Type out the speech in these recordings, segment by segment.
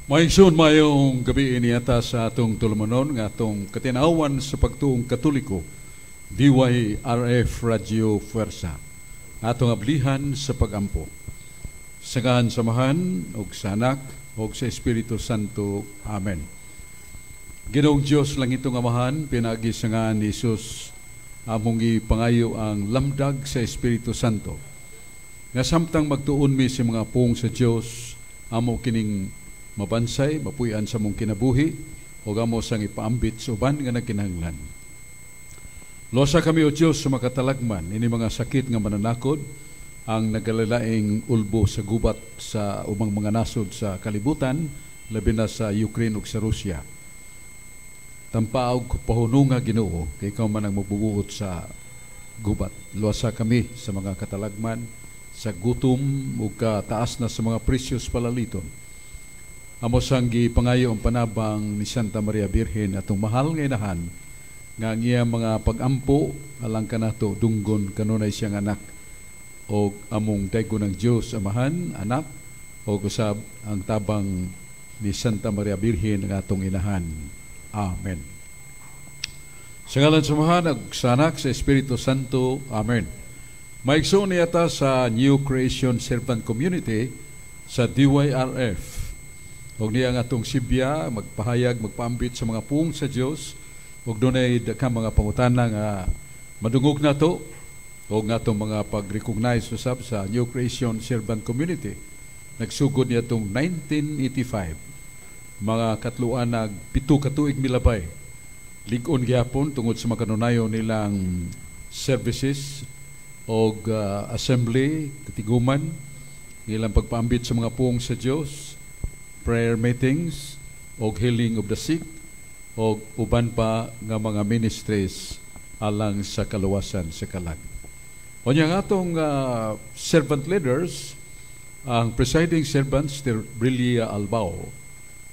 Mga maayong gabii niata sa atong tulumanon nga atong katinawan sa pagtuong Katoliko, DYRF Radio Fuerza. Atong ablihan sa pagampo. Sa ngalan sa Amahan, ug sa Anak, ug sa Espiritu Santo. Amen. Ginoong Diyos, langitong Amahan, pinaagi sa ngalan ni Jesus, among ipangayo ang lamdag sa Espiritu Santo. Nga samtang magtuon mi sa mga pulong sa Dios, amo kining mabansay, mapuy-an sa among kinabuhi, o amo sang ipaambit sa uban nga nagkinahanglan. Luwasa kami, O Diyos, sa makatalagman, ini mga sakit nga mananakod, ang nagalalaing ulbo sa gubat sa ubang mga nasod sa kalibutan, labi na sa Ukraine ug sa Russia. Tampaa og pahununga, Ginoo, kay ikaw man ang magbubuot sa gubat. Luwasa kami sa mga katalagman, sa gutom ug kataas na sa mga presyo sa palaliton. Amo sang gipangayo ang panabang ni Santa Maria Birhen, atong mahal nga inahan, nga ang iyang mga pagampo alang kanato dunggon kanunay siyang Anak o among daygon ng Dios Amahan, Anak o usab ang tabang ni Santa Maria Birhen ang atong inahan. Amen. Sa ngalan sa Amahan, ug sa Anak, sa Espiritu Santo. Amen. Maigsoon niata sa New Creation Servant Community sa DYRF. Og niya ang atong sibya, magpahayag, magpaambit sa mga pulong sa Dios ug dunay daghang mga pangutana nga madungog nato og nga atong mga pag-recognize usab sa New Creation Servant Community. Nagsugod niya itong 1985. Mga katluan nag 7 ka tuig milabay. Lig-on gyapon tungod sa makanunayon nilang services og assembly, katiguman, nilang pagpaambit sa mga pulong sa Dios, prayer meetings, og healing of the sick, og uban pa nga mga ministries alang sa kaluwasan sa kalag. Unya nga atong servant leaders, ang presiding servant, Sister Brilia Albao,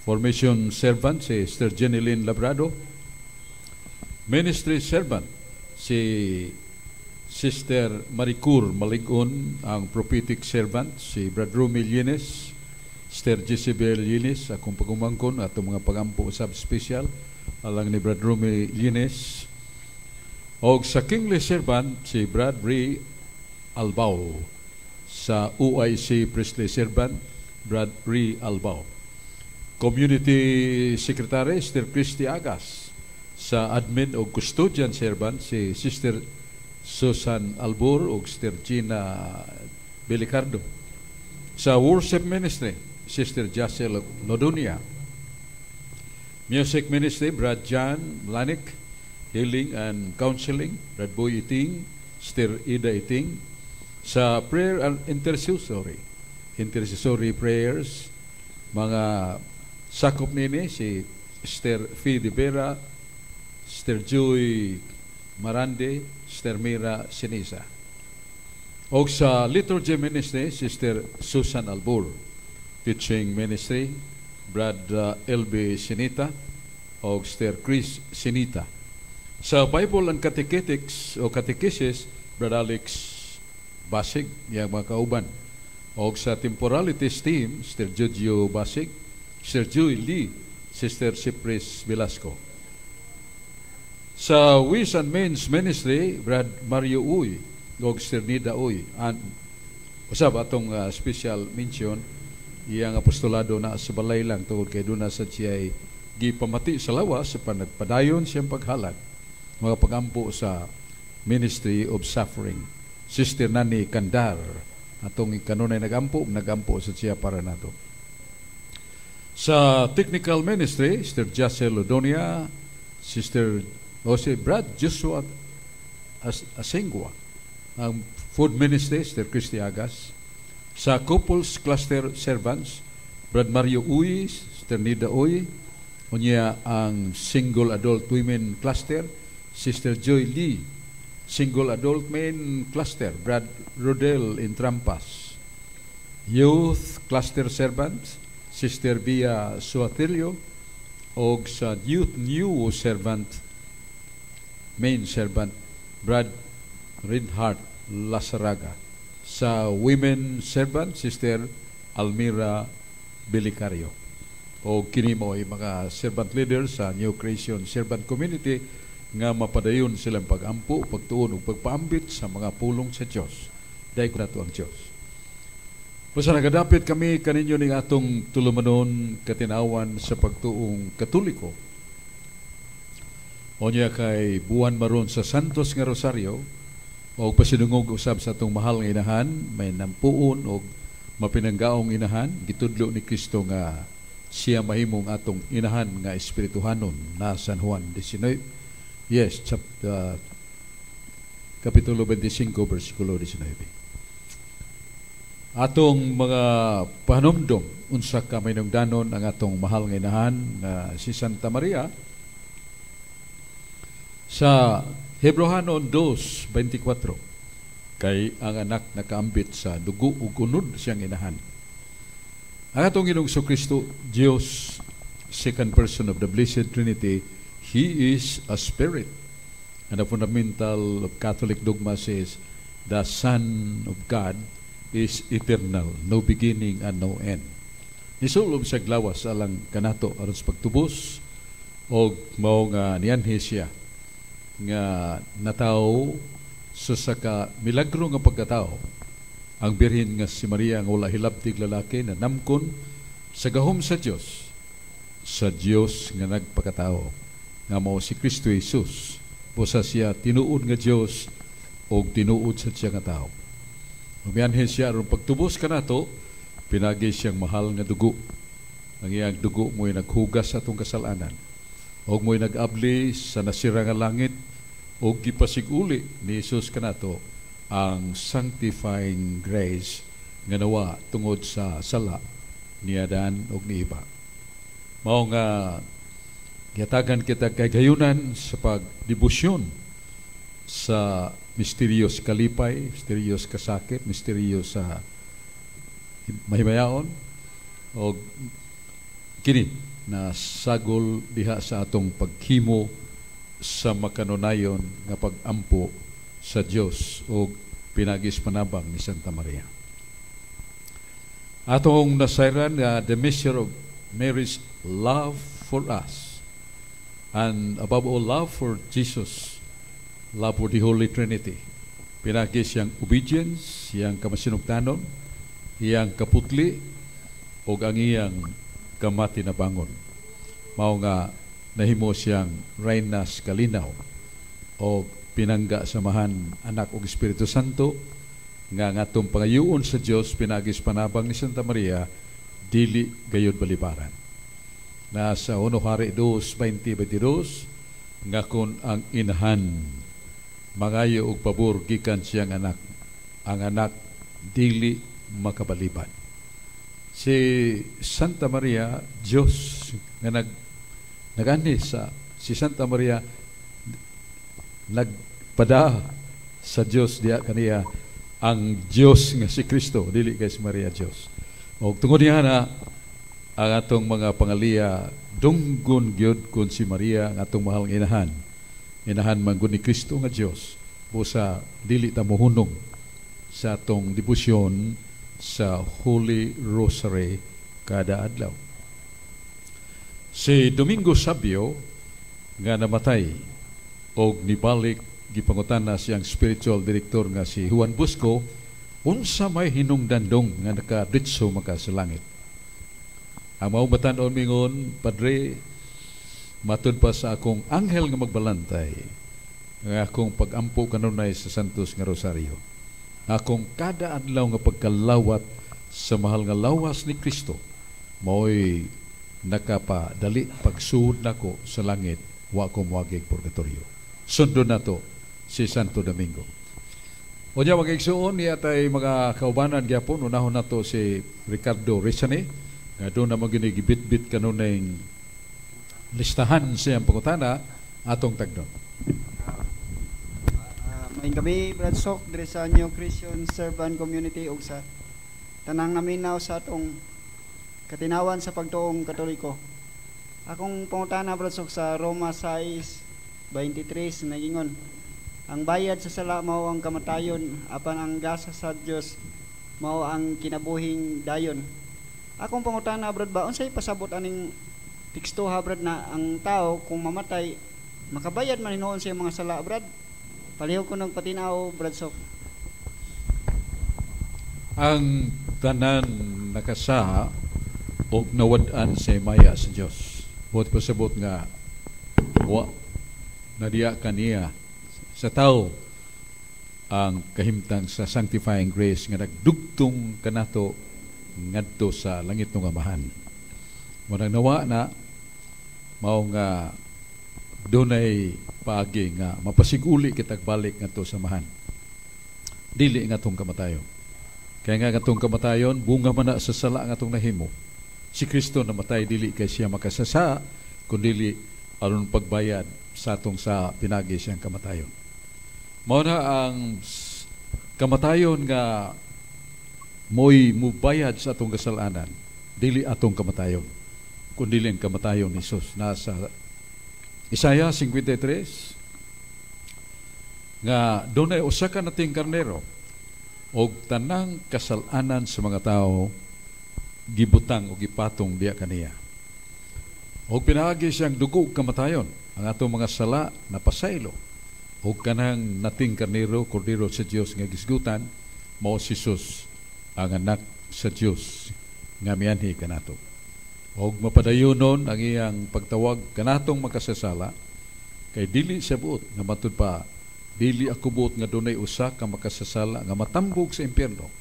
formation servant si Sister Jeneline Labrado, ministry servant si Sister Maricur Maligon, ang prophetic servant si Brad Rumi Llenes, Sister Jezebel Llenes, akong pagumangkon, atong mga pagampo usab special alang ni Brad Rumi Llenes. Og sa kingly servant si Brad Ray Albao, sa OIC priestly servant Brad Ray Albao. Community Secretary Sister Christy Agas, sa admin o custodian servant si Sister Susan Albur o Sister Gina Belicardo. Sa worship ministry, Sister Jacel Lodonia. Music ministry, Brad John Lanik. Healing and counseling, Brad Boy Iting, Sister Ida Iting. Sa prayer and intercessory prayers, mga sakop nini si Sister Fee de Vera, Sister Joy Marande, Sister Mira Sinisa. O sa liturgy ministry, Sister Susan Albur. Teaching ministry, Brad L.B. Sinita o Sister Chris Sinita. Sa Bible and Catechetics o Catechesis, Brad Alex Basig, iyang mga kauban. O sa Temporalities team, Sister Jojo Basig, Sister Joy Lee, Sister Cypress Velasco. Sa Ways and Means Ministry, Brad Mario Uy, og Sister Nida Uy. And usab atong special mention, iyang apostolado na sa balay lang tungod kay duna sa siya'y gipamati sa lawas sa panagpadayon siyang paghalad mga pagampo sa Ministry of Suffering. Sister Nani Kandar, atong kanunay nagampo sa siya para nato. Sa Technical Ministry, Sister Jacel Odonia, Sister o si Brad Joshua Asengua. Ang Food Ministry, Sister Christy Agas. Sa Couples Cluster Servants, Brad Mario Uy, Sister Nida Uy, unya ang Single Adult Women Cluster, Sister Joy Lee, Single Adult Men Cluster, Brad Rodel Intrampas. Youth Cluster Servants, Sister Bia Suatilio, og sa Youth New Servant, Main Servant, Brad Rinhart Lasaraga. Sa Women Servant, Sister Almira Belicario. O kini mo ay mga servant leaders sa New Creation Servant Community nga mapadayon silang pagampo, pagtuon ug pagpaambit sa mga pulong sa Dios. Daygon nato ang Dios. Basta nagadapit kami kaninyo ning atong tulumanon, Katinawan sa Pagtuong Katoliko. Onya kay buwan maron sa Santos nga Rosario o pasidungog usab sa atong mahal nga inahan, may nampuon og mapinanggaong inahan, gitudlo ni Kristo nga siya mahimong atong inahan nga espirituhanon na San Juan 19. Yes, chapter, Kapitulo 25, versikulo 19. Atong mga pahanumdom unsa ka mahinungdanon ang atong mahal nga inahan nga si Santa Maria sa Hebrohanon 2:24, kay ang anak nakaambit sa dugo ug unod siyang inahan. Ang atong Ginoong Kristo, Dios, second person of the Blessed Trinity, He is a spirit. And the fundamental of Catholic dogma says the Son of God is eternal, no beginning and no end. Nisulob sa lawas alang kanato aron sa pagtubos og mao nga nianhi siya nga natawo sa saka milagro nga pagkatao. Ang birhen nga si Maria nga wala hilabtig lalaki na namkon sa gahom sa Dios, sa Dios nga nagpakatao nga mao si Kristo Jesus. Busa siya tinuod nga Dios og tinuod sa siya nga tao. Umianhi siya aron pagtubos kanato pinagi siyang mahal nga dugo. Ang iyang dugo mo'y naghugas sa atong kasalanan og mo'y nag-abli sa nasira nga langit og gipasiguli ni Jesus kanato ang sanctifying grace nga nawa tungod sa sala ni Adan ug ni Eva. Mao nga gihatagan kita kagayunan sa pagdebosyon sa misteryos kalipay, misteryos kasakit, misteryo sa mahimayaon og kini na sagol diha sa atong paghimo sa makanunayon nga pagampo sa Dios og pinagis panabang ni Santa Maria. Atong nasayran nga the measure of Mary's love for us and above all love for Jesus, love for the Holy Trinity. Pinagi siyang obedience, siyang kamasinugtanon, iyang kaputli ug ang iyang kamatinabangon. Mao nga nahimo siyang reyna sa kalinaw o pinangga sa Amahan, Anak ug Espiritu Santo nga ang atong pangayuon sa Dios pinagis panabang ni Santa Maria dili gayud balibaran. Nasa 1 Hari 2, 20, 22 nga kon ang inahan mangayo og pabor gikan siyang anak, ang anak dili makabalibad. Si Santa Maria, Dios nga nag sa si Santa Maria nagpada sa Dios diha kaniya ang Dios nga si Kristo, dili kay si Maria Dios. Og tungod niya na ang atong mga pangaliya dunggon gyud kun si Maria ang atong mahal nga inahan. Inahan man gud ni Kristo nga Dios. Busa dili ta mohunong sa atong debosyon sa Holy Rosary kada adlaw. Si Domingo Sabio nga namatay og nibalik, gipangutana siyang spiritual director nga si Juan Bosco unsa may hinungdan, Dong, nga nakaditso maka sa langit. Ang mao batan-on mingon, "Padre, matud pa sa akong anghel nga magbalantay nga akong pagampo kanunay sa Santos nga Rosario. Akong kada adlaw nga pagkalawat sa mahal nga lawas ni Kristo mao'y nakapadali pagsuhod nako sa langit, wa ko moagig purgatorio." Sundon nato si Santo Domingo. Unya, mga igsuon, niya tay mga kaubanan gyapon. Unahon nato si Ricardo Rizani nga doon na magini gibit-bit kanunay listahan siyang pangutana, atong tagdon. Maayong gabii, Brad Sok, diri sa New Christian Servant Community ug sa tanang naminaw sa atong Katinawan sa Pagtuong Katoliko. Akong pangutana, Brad Sok, sa Roma 6:23 nagingon, "Ang bayad sa sala mao ang kamatayon, apan ang gasa sa Dios mao ang kinabuhing dayon." Akong pangutana, Brad, ba unsay pasabot aning teksto ha, Brad, na ang tao kung mamatay makabayad man hinuon sa iyang mga sala, Brad? Palihog ko ng patinaw, Brad Sok. Ang tanan nakasaha og nawad-an sa himaya sa Dios. Buot pasabot nga wa nadiya kaniya sa tao ang kahimtang sa sanctifying grace nga nagdugtong kanato ngadto sa langit ng Amahan. Murag nawa na mao nga dunay paagi nga mapasiguli kitag balik ngadto sa Amahan. Dili nga atong kamatayon. Kaya nga atong kamatayon, bunga man na sa sala nga atong nahimo. Si Kristo namatay dili kay siya makasasa, kundili aron pagbayad sa atong sa pinagi siyang kamatayon. Mao na ang kamatayon nga mo'y mubayad sa atong kasalanan, dili atong kamatayon, kundili ang kamatayon ni Jesus. Nasa Isaiah 53 nga dunay usa ka nating karnero og tanang kasalanan sa mga tao gibutang o gipatong diya kaniya. Og pinaagi siyang dugo ug kamatayon, ang atong mga sala napasaylo. Og kanang nating karnero, kordero sa Dios nga gisgutan, mao si Jesus ang anak sa Dios nga mianhi kanato. Og mapadayonon ang iyang pagtawag kanatong makasasala, kay dili siya buot nga matud pa dili ako buot nga dunay usa ka makasasala nga matambog sa impyerno.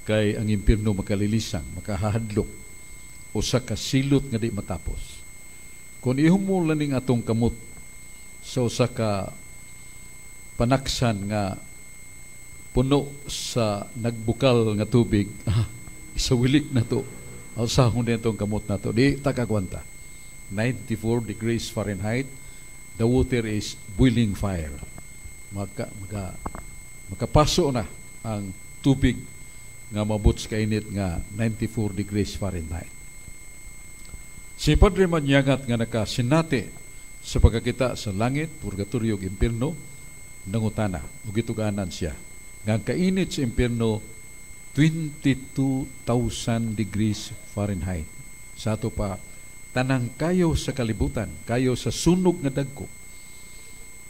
Kay ang impyerno makalilisang, makahadlok, usa ka silot nga di matapos. Kung ihumol ning atong kamot sa usa ka panaksan nga puno sa nagbukal nga tubig, isawilik na to. Alsahon din itong kamot na to. Di takagwanta. 94 degrees Fahrenheit, the water is boiling fire. Makapaso na ang tubig nga mabot sa kainit nga 94 degrees Fahrenheit. Si Padre Manyangat nga nakasinati sa pagkakita sa langit, purgatorio ug impierno, nangutana ug gituganan siya nga ang kainit sa impierno 22,000 degrees Fahrenheit. Sa ato pa, tanang kayo sa kalibutan, kayo sa sunog nga dagko,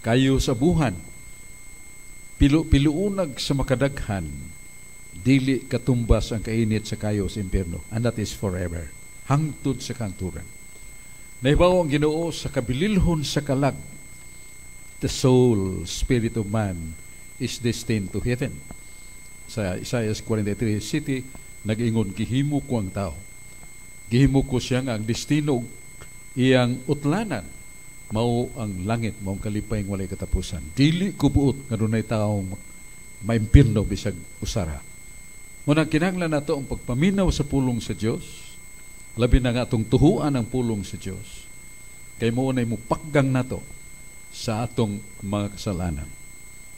kayo sa buhan, pilo-piluunag sa makadaghan, dili katumbas ang kainit sa kayo sa impierno, and that is forever, hangtod sa kangturan. Nahibaw ang Ginoo sa kabililhon sa kalag, the soul, spirit of man is destined to heaven. Sa Isaiah 43:7, nag-ingon, gihimo ko ang tao. Gihimo ko siya nga ang destino iyang utlanan, mao ang langit, mao ang kalipay walay katapusan. Dili ko buot nga dunay taong maimpirno bisag usara. Muna kinahanglan nato ang pagpaminaw sa pulong sa Dios, labi na nga atong tuhuan ang pulong sa Dios. Kay mao nay mupakgang nato sa atong mga kasalanan.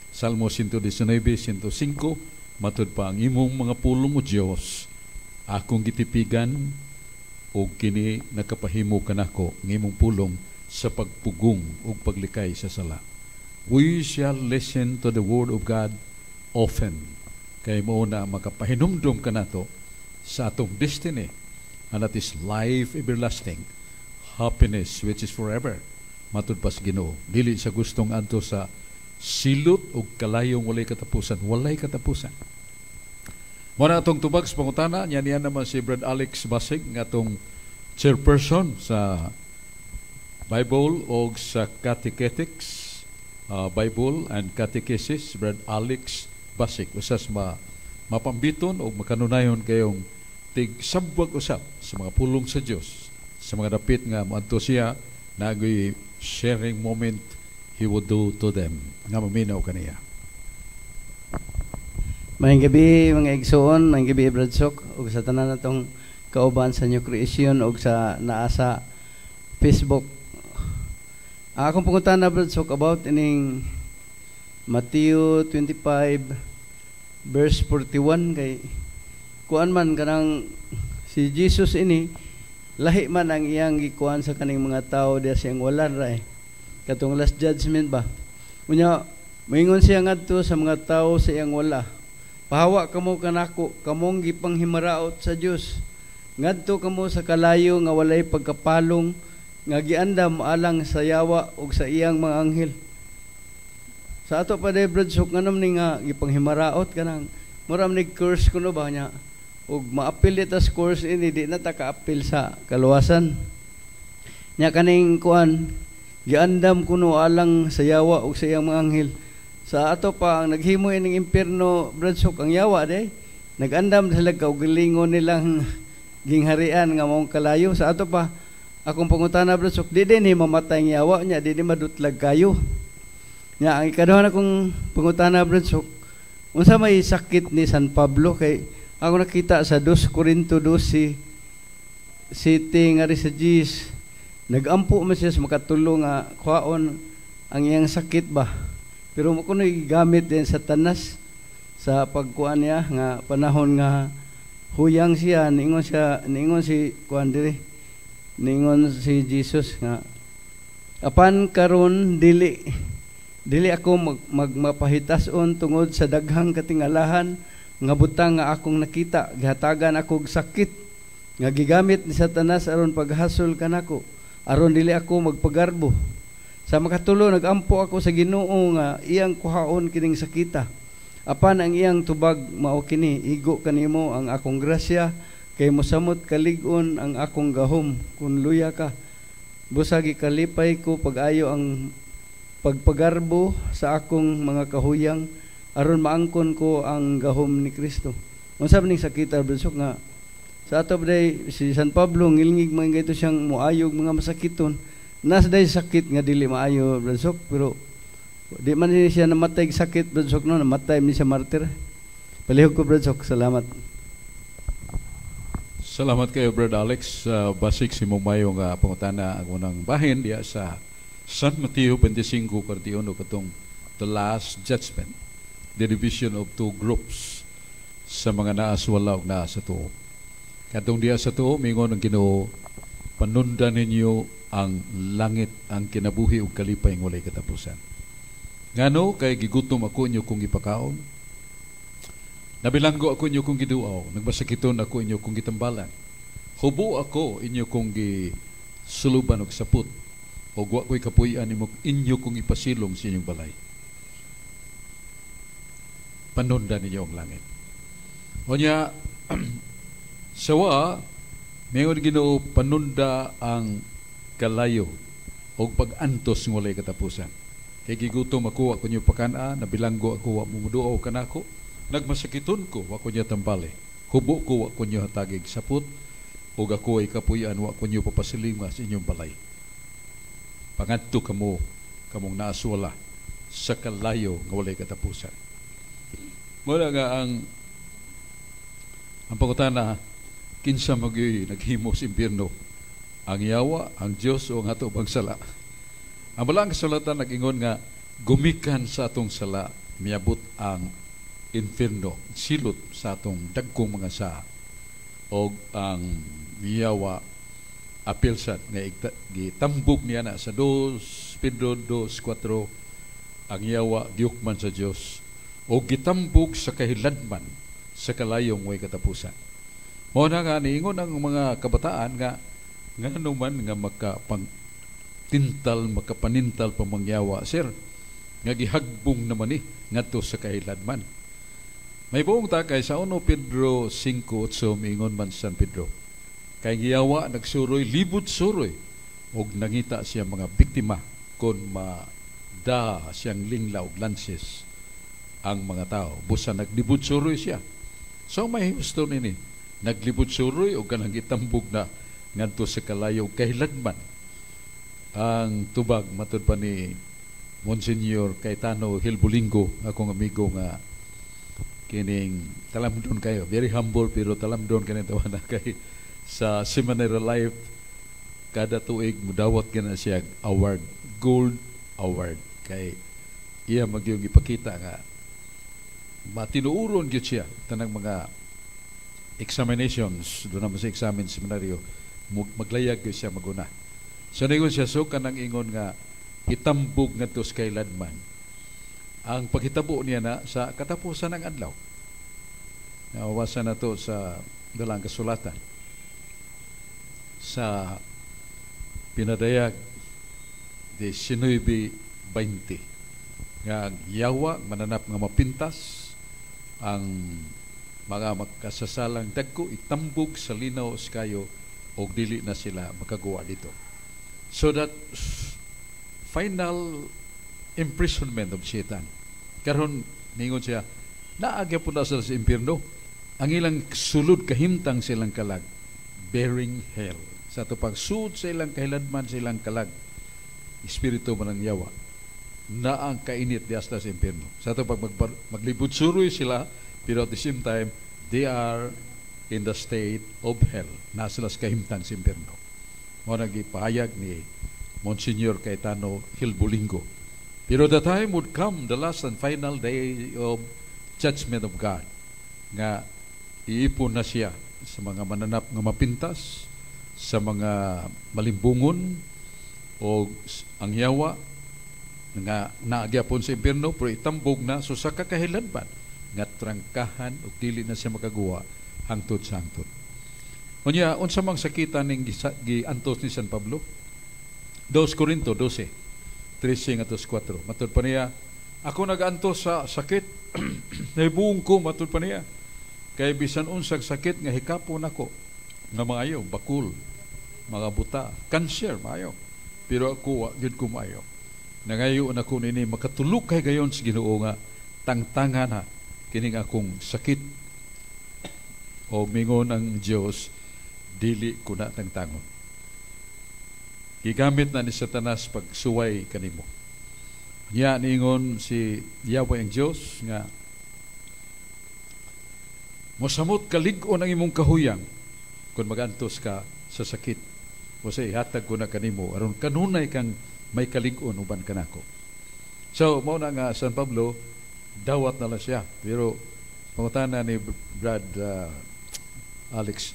Salmo 119, 105, matud pa ang imong mga pulong o Dios, akong gitipigan og kini nakapahimo kanako ng imong pulong sa pagpugong ug paglikay sa sala. We shall listen to the word of God often. Kay mao na makapahinumdum kanato sa atong destiny, and that is life everlasting, happiness which is forever. Matud pa sa Ginoo, dili sa gustong adto sa silot ug kalayong walay katapusan, walay katapusan. Mao na atong tubag sa pangutana, niya niya naman si Brad Alex Basig nga atong chairperson sa Bible o sa Catechetics, Bible and Catechesis, Brad Alex Basig. Usas mapambiton o makanunayon kayong tig sabwag usab sa mga pulong sa Dios sa mga dapit nga moadto siya, nagoy sharing moment he would do to them nga maminaw kaniya. Maayong gabi, mga igsoon, maayong gabi, Brad Sok, ug sa tanan natong kauban sa New Creation ug sa naa sa Facebook. Ang akong pangutana, Brad Sok, about ining Matthew 25 verse 41, kay kuan man kanang si Jesus ini lahi man ang iyang gikuan sa kaning mga tao diya siyang walan ra eh. Katong last judgment ba. Unya moingon siya ngadto sa mga tao sa iyang wala. "Pahawa kamo kanako, kamong gipanghimaraot sa Dios." Ngadto kamo sa kalayo nga walay pagkapalong nga giandam alang sa yawa ug sa iyang mga anghel. Sa ato pa day, Brad Sok, nganom ni nga gipanghimaraot kanang mura man ni curse kuno ba nya ug maapil ita sa curse ini, di na ta kaapil sa kaluwasan. Nya kaning kuan, giandam kuno alang sa yawa ug sa iyang mga anghel. Sa ato pa, ang naghimo ining impierno, Brad Sok, ang yawa day. Nagandam sila kaugalingon nilang gingharian nga maong kalayo. Sa ato pa, akong pangutana, Brad Sok, di din ni mamatay ang yawa nya, di din madutlag kayo? Nya ang ikaduha na kong pangutana, Brad Sok, unsa may sakit ni San Pablo? Kay ako nakita sa 2 Corinto 12 City nga ri sa Gis, nagampo man siya sa makatulo nga kwaon ang iyang sakit ba, pero mo kuno gigamit din sa tanas sa pagkuan niya nga panahon nga huyang siya. Niingon siya, niingon si kuan diri, niingon si Jesus nga, "Apan karon dili dili ako magmapahitason tungod sa daghang katingalahan nga butang nga akong nakita. Gihatagan ako og sakit nga gigamit ni Satanas aron paghasol kanako, aron dili ako magpagarbo. Sa makatulo, nagampo ako sa Ginoo nga iyang kuhaon kining sakita. Apan ang iyang tubag mao kini: 'Igo kanimo ang akong grasya, kay mosamot kalig-on ang akong gahom kun luya ka.' Busa gikalipay ko pag-ayo ang pagpagarbo sa akong mga kahuyang aron maangkon ko ang gahom ni Kristo." Unsa man ning sakita, Brad Sok, nga sa ato day si San Pablo ngilngig man gayto siyang muayog mga masakiton? Nas day sakit nga dili maayo, Brad Sok, pero di man ni siya namatay og sakit, Brad Sok, no? Namatay ni siya martir. Palihog ko, Brad Sok. Salamat. Salamat kayo, Brad Alex. Basik si mayo nga pangutana ang unang bahin diya sa San Mateo 25:41, katong the last judgment, the division of two groups sa mga naa sa wala ug naa sa tuo. Katong diya sa tuo, mingon ang Ginoo, "Panundan ninyo ang langit, ang kinabuhi ug kalipay ng walay katapusan. Ngano kay gigutom ako, inyo kong gipakaon? Nabilanggo ako, inyo kong giduaw. Nagmasakiton ako, inyo kong gitambalan. Hubo ako, inyo kong gisuluban og saput. O wa ko'y kapuy-an nimo, inyo kong ipasilong sa inyong balay." Panundan ninyo ang langit. Unya, sawa, mingon Ginoo, "Panunda ang kalayo og pag-antos ng walay katapusan. Kay gigutom ako, wa ko niyo pakana, nabilanggo ako, wa mo muduaw kanako, nagmasakiton ko, wa ko niyo tambali. Hubo ko, wa ko niyo hatagig saput, ug ako ay kapuy-an, wa ko niyo papasiling sa inyong balay. Pangadto kamo, kamong naaswala, sa kalayo nga walay katapusan." Mula nga ang pangutana, kinsa magyoy naghimo sa impyerno? Ang yawa, ang Dios o ang ato bang sala? Ang Balaang Kasulatan nag-ingon nga gumikan sa atong sala miabot ang impyerno, silot sa atong dagkong mga saa, og ang yawa apil sad nga gitambog niya na sa 2 Pedro 2:4, ang yawa giyukman sa Dios o gitambog sa kahiladman sa kalayong way katapusan. Mao na nga niingon ang mga kabataan nga ngano man nga makapang tintal, makapanintal pa mangyawa, sir, nga gihagbong naman ni ngadto sa kahiladman? May buong ta kay sa 1 Pedro 5:8 miingon man San Pedro, kay giyawa nagsuroy, libot suroy og nangita siya mga biktima kon mada siyang lingla og lances ang mga tao. Busa naglibot suroy siya. So may husto nini, naglibot suroy og kanang gitambog na ngadto sa kalayo kahiladman. Ang tubag matud pa ni Monsignor Cayetano Hilbulingo, akong amigo nga kining talamdon kayo, very humble pero talamdon kaning tawa na, kay sa Seminary Life kada tuig mudawat gina siya award, gold award, kay iya magyong ipakita nga matinuuron gyud siya tanang mga examinations. Doon naman sa examen seminaryo, maglayag gyud siya maguna. So ningon siya, so kanang ingon nga itambog ngadto sa kailanman, ang paghitabo niya na sa katapusan ng adlaw. Nawasa na to sa Dalang Kasulatan. Sa pinadayag 19:20 nga ang yawa mananap nga mapintas ang mga magkasasalang dagko, itambog sa linaw sa kayo og dili na sila makagawa dito. So that final imprisonment of Satan. Karon ningon siya, naa gyapon na sila sa impierno. Ang ilang sulod kahimtang silang kalag, bearing hell. Sa ato pagsud sa ilang kahiladman sa ilang kalag, espiritu man ang yawa na ang kainit di hasta sa impierno. Sa ato pag maglibot suroy sila, pero at the same time, they are in the state of hell. Na sila sa kahimtang sa impierno. Mao nang gipahayag ni Monsignor Caetano Gelbolingo. Pero the time would come, the last and final day of judgment of God, nga iipon na siya sa mga mananap nga mapintas, sa mga malimbungon, o ang yawa nga naa gyapon sa impierno pero itambog na, so sa kakahilanban nga trangkahan ug dili na siya makaguwa hangtod sa hangtod. Unya, unsa mang sakita ning giantos ni San Pablo? 2 Corinto 12:13 ngadto 4. Matud pa niya, "Ako nagaantos sa sakit, nahibuong ko," matud pa niya. "Kay bisan unsag sakit nga hikapon nako nga maayo, bakul, mga buta, cancer, maayo. Pero ako wa gyud ko maayo. Nangayo nako nini makatulog kay gayon sa Ginoo nga tangtangan na kining akong sakit." O mingon ang Dios, "Dili ko na tangtangon. Gigamit na ni Satanas pagsuway kanimo." Nya niingon si Yahweh ang Dios nga mosamot kalig-on ang imong kahuyang kung magantos ka sa sakit. O sa ihatag ko na kanimo aron kanunay kang may kalig-on uban kanako. So mao na nga San Pablo dawat na lang siya. Pero pangutana ni Brad Alex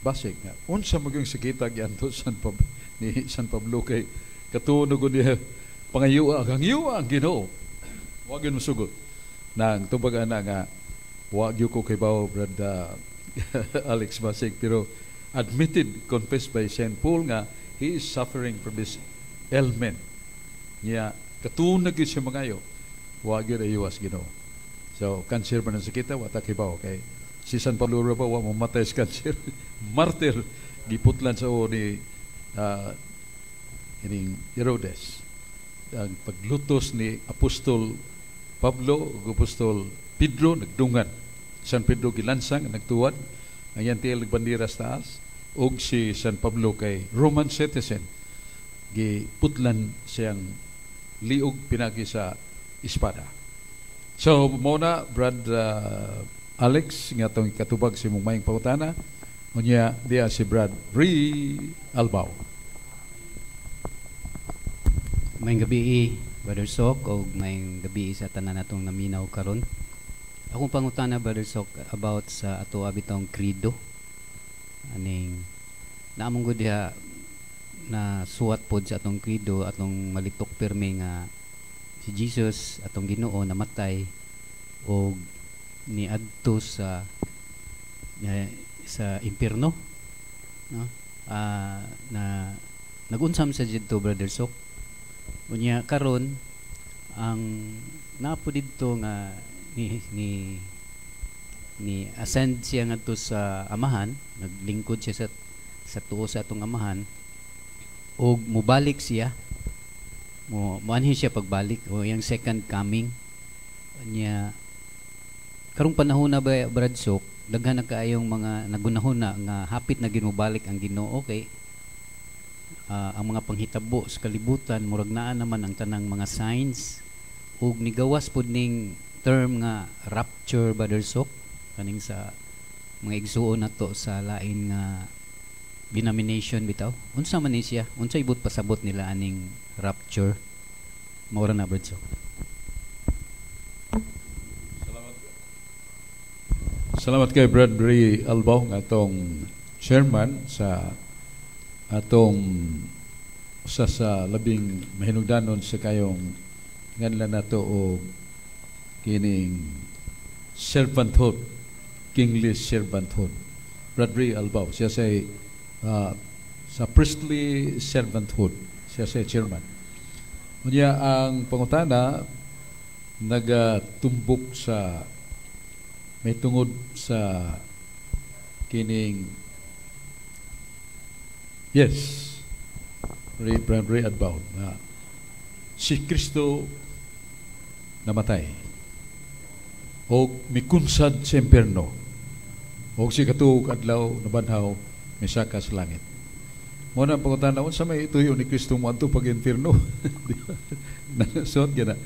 Basig nga unsa magyung sakita giantos San Pablo ni San Pablo kay katunog niya pangayo ang ang Ginoo. Wa gyud mosugot. Nang tubag ana nga wa gyud ko kibaw, Brad Alex Basig, pero admitted, confessed by Saint Paul nga he is suffering from this ailment. Niya katunag gyud siya mangayo. Wa gyud ayuwas Ginoo. So cancer man ang sakita, wa ta kibaw kay si San Pablo ra ba wa mamatay sa cancer. Martyr, giputlan sa ulo ni ining Herodes. Ang paglutos ni Apostol Pablo ug Apostol Pedro nagdungan. San Pedro gilansang nagtuwad, ang iyang tiil nagbandera sa taas, ug si San Pablo kay Roman citizen giputlan siyang liog pinagi sa espada. So mao na, Brad Alex, nga atong ikatubag sa imong maayong pangutana. Unya diya si Brad Ri Albao. Maayong gabi, Brother Sok, og maayong gabi sa tanan natong naminaw karon. Akong pangutana, Brother Sok, about sa ato bitong credo. Aning naamong gud diha na suwat pod sa atong credo, atong malitok pirmi nga si Jesus atong Ginoo namatay og niadto sa impierno, no, na nagunsam sa didto, Brother Sok. Unya karon ang napo didto nga ni ascend siya ngadto sa Amahan, naglingkod siya sa tuo sa atong Amahan ug mobalik siya, mo moanhi siya pagbalik o yang second coming niya. Karong panahon na ba, Brad Sok, daghan na kaayong mga nagunahon na nga hapit na gyud mobalik ang Ginoo kay ang mga panghitabo sa kalibutan murag naa naman ang tanang mga signs ug nigawas pud ning term nga rapture, Brother Sok, kaning sa mga igsuon nato sa lain nga denomination bitaw. Unsa man ni siya? Unsa ibot pasabot nila aning rapture? Mao ra na, Brad Sok. Salamat. Salamat kay Brad Ray Albao nga atong chairman sa atong usa sa labing mahinugdanon sa kayong nganlan nato og kining servanthood, kingly servanthood. Brad Ray Albao, siya say Sa priestly servanthood siya sa chairman. Unya ang pangutana nagatumbok sa may tungod sa kining, yes, Ray Brad Ray Adbaud na si Kristo namatay og mikunsad sa impierno og sa ikatuo ka adlaw nabanhaw, misaka sa langit. Mao na ang pangutana, unsa may ituyo ni Kristo moadto pag impierno? Di ba? Nasod gana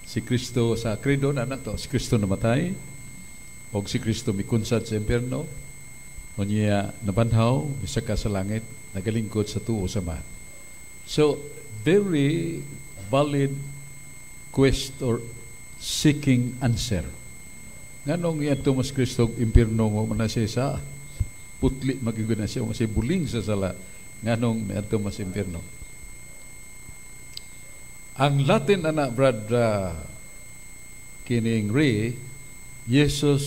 si Kristo sa credo na nato, si Kristo namatay og si Kristo mikunsad sa impierno, unya nabanhaw, misaka sa langit, nagalingkod sa tuo sa Amahan. So very valid quest or seeking answer. Nganong iadto mas Kristo og impierno mo man na siya sa putli, magigud na siya mo siya buling sa sala? Nganong miadto mas impierno? Ang Latin ana, Brad kining Ray, Jesus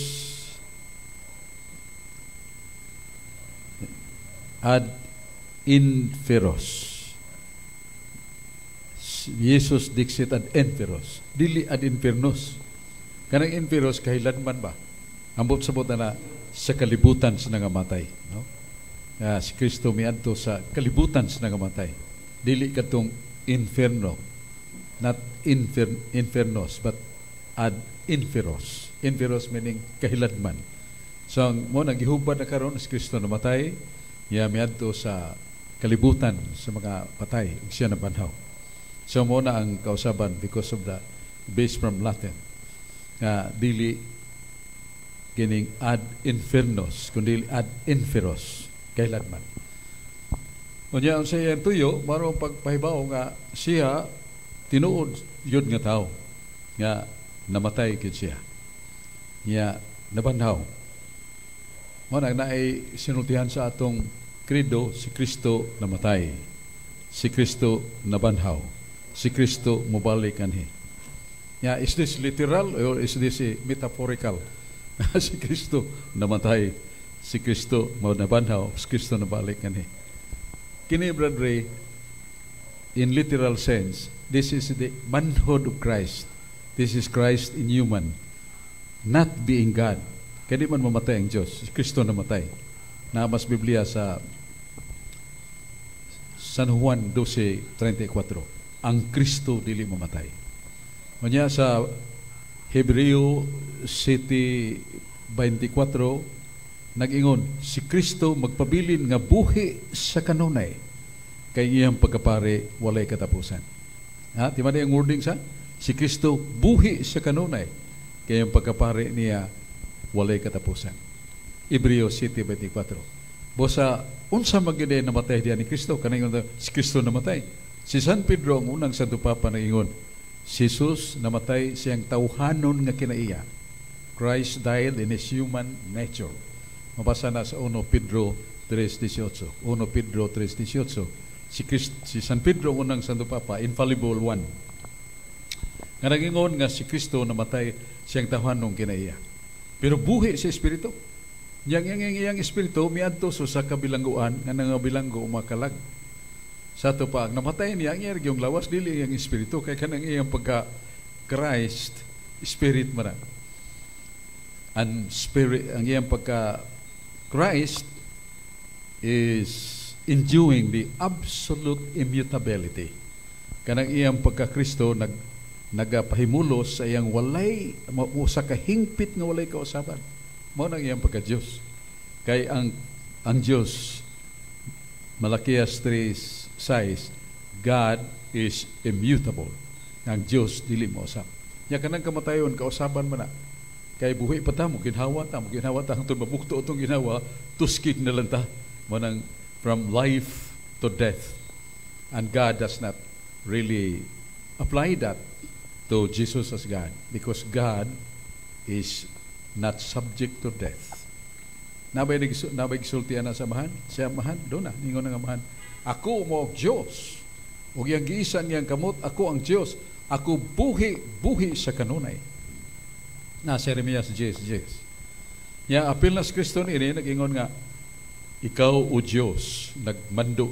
ad inferos. Jesus dixit ad inferos, dili ad infernos. Kanang inferos, kahilanman ba? Ambot sabot na sa kalibutan sa nangamatay, no? Si Kristo miadto sa kalibutan sa nangamatay. Dili kadtong inferno, not infernos, but ad inferos. Inferos meaning kahiladman. So ang mo nagihubad na karon, si Kristo namatay, niya miadto sa kalibutan sa mga patay ug siya nabanhaw. So mo na ang kausaban because of the base from Latin nga dili kining ad infernos kundi ad inferos, kailanman. Unya ang sa iyang tuyo marong pagpahibaw nga siya tinuod yun nga tao nga namatay gid siya. Nya nabanhaw. Mo na naay sinultihan sa atong credo, si Kristo namatay. Si Kristo nabanhaw. Si Kristo mobalik anhi. Ya, is this literal or is this a metaphorical? Si Kristo namatay, si Kristo mo nabanhaw, si Kristo nabalik anhi. Kini, Brad Ray, in literal sense, this is the manhood of Christ. This is Christ in human, not being God. Kaya di man mamatay ang Diyos. Si Kristo namatay. Na mas Biblia sa San Juan 12:34. Ang Kristo dili mamatay. Unya sa Hebreo 7:24 nag-ingon, si Kristo magpabilin nga buhi sa kanunay kay iyang pagkapare walay katapusan. Ha? Di ba na yung wording sa? Si Kristo buhi sa kanunay kay iyang pagkapare niya walay katapusan. Hebreo 7:24. Bosa unsa man gyud namatay diya ni Kristo? Kanang ingon si Kristo namatay. Si San Pedro, ang unang Santo Papa, naingon, si Jesus namatay siyang tawhanon nga kinaiya. Christ died in his human nature. Mabasa na sa 1 Pedro 3:18. 1 Pedro 3:18. Si San Pedro, ang unang Santo Papa, infallible one. Nga nagingon nga si Kristo namatay siyang tawhanon kinaiya. Pero buhi sa espiritu. Yang yang yang iyang espiritu miadto sa kabilangguan nga nangabilanggo makalag. Sa ato pa, ang namatay niya ang iyang lawas, dili iyang espiritu, kay kanang iyang pagka Christ spirit man na. Ang spirit, ang iyang pagka Christ is enduing the absolute immutability. Kanang iyang pagka Kristo nagapahimulos sa iyang walay sa kahingpit nga walay kausaban. Mao nang iyang pagka Dios. Kay ang Dios, Malakias 3:6, God is immutable. Ang Dios dili mousab. Nya kanang kamatayon kausaban man na. Kay buhi pa ta, mo ginhawa ta, mo ginhawa ta hangtod mabukto atong ginhawa, tuskig na lang ta. Mao nang from life to death. And God does not really apply that to Jesus as God because God is not subject to death. Nabay gisultian na sa Amahan? Sa Amahan, doon na, ningon ng Amahan, "Ako mo ang Diyos. Ug iyang giisan niyang kamot, ako ang Diyos. Ako buhi, buhi sa kanunay." Na Jeremias 10:10. Ya apil na si Kristo ni nag-ingon nga, Ikaw, O Diyos, nagmando.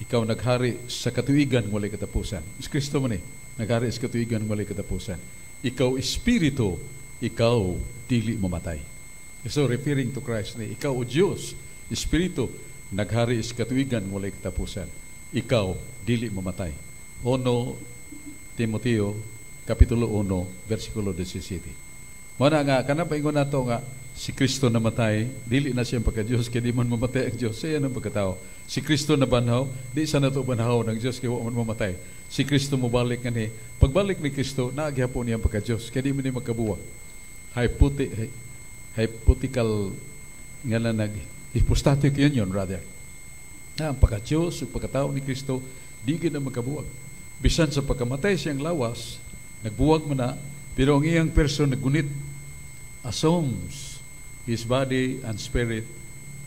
Ikaw naghari sa katuigan walay katapusan. Si Kristo man eh, naghari sa katuigan walay katapusan. Ikaw Espiritu, ikaw dili mamatay. So referring to Christ ni, ikaw, O Diyos, Espiritu, naghari sa katuigan walay katapusan. Ikaw dili mamatay. 1 Timoteo kapitulo 1 versikulo 17. Mao na nga kanang paingon nato nga si Kristo namatay, dili na siya pagka-Diyos kay di man mamatay ang Diyos, siya ang pagkatao. Si Kristo nabanhaw, di sa nato banhaw ng Diyos kay wa man mamatay. Si Kristo mobalik ngani, pagbalik ni Kristo, naa gihapon niyang pagka-Diyos kay di man ni magkabuwag. Hypothetical nga na nag hypostatic union rather. Na ang pagka-Diyos ug pagkatao ni Kristo di gid na magkabuwag. Bisan sa pagkamatay siyang lawas, nagbuwag man na, pero ang iyang person naggunit, assumes his body and spirit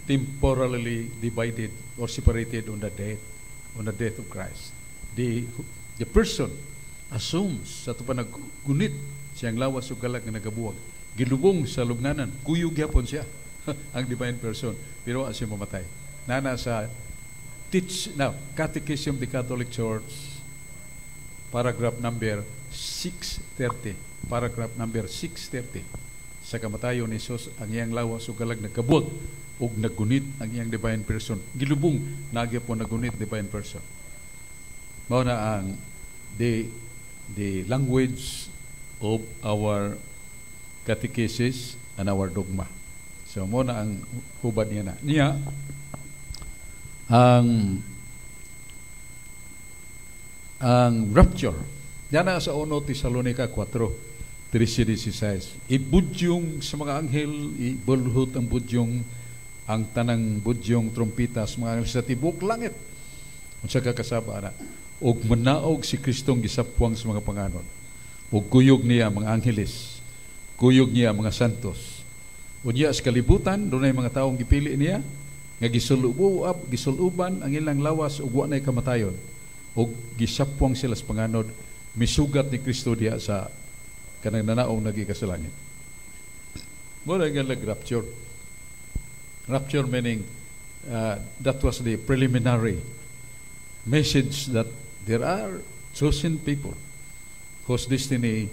temporarily divided or separated on the death of Christ. The person assumes sa pa naggunit siyang lawas ug kalag nga nagabuwag. Gilubong sa lubnganan, kuyog gyapon siya ang divine person, pero wa siya mamatay. Nana sa teach now Catechism of the Catholic Church, paragraph number 630, paragraph number 630. Sa kamatayon ni Jesus, ang iyang lawas ug kalag nagkabuwag ug naggunit ang iyang divine person. Gilubong, naa gyapon naggunit divine person. Mao na ang the language of our catechesis and our dogma. So mao na ang hubad niya na niya ang rapture. Yan na sa 1 Tesalonica 4, 13-16. Ibudyong sa mga anghel, ibulhot ang budyong, ang tanang budyong trumpita sa mga anghel sa tibok langit. Unsa ka kasaba ana? Og manaog si Kristong gisapwang sa mga panganod. Og kuyog niya mga angheles, kuyog niya mga santos. Unya sa kalibutan, dunay mga taong gipili niya nga gisuluban ang ilang lawas ug wa nay kamatayon ug gisapwang sila sa panganod, misugat ni Kristo diha sa kanang nanaog nagi sa langit. Mo na nga rapture. Rapture meaning that was the preliminary message that there are chosen people whose destiny,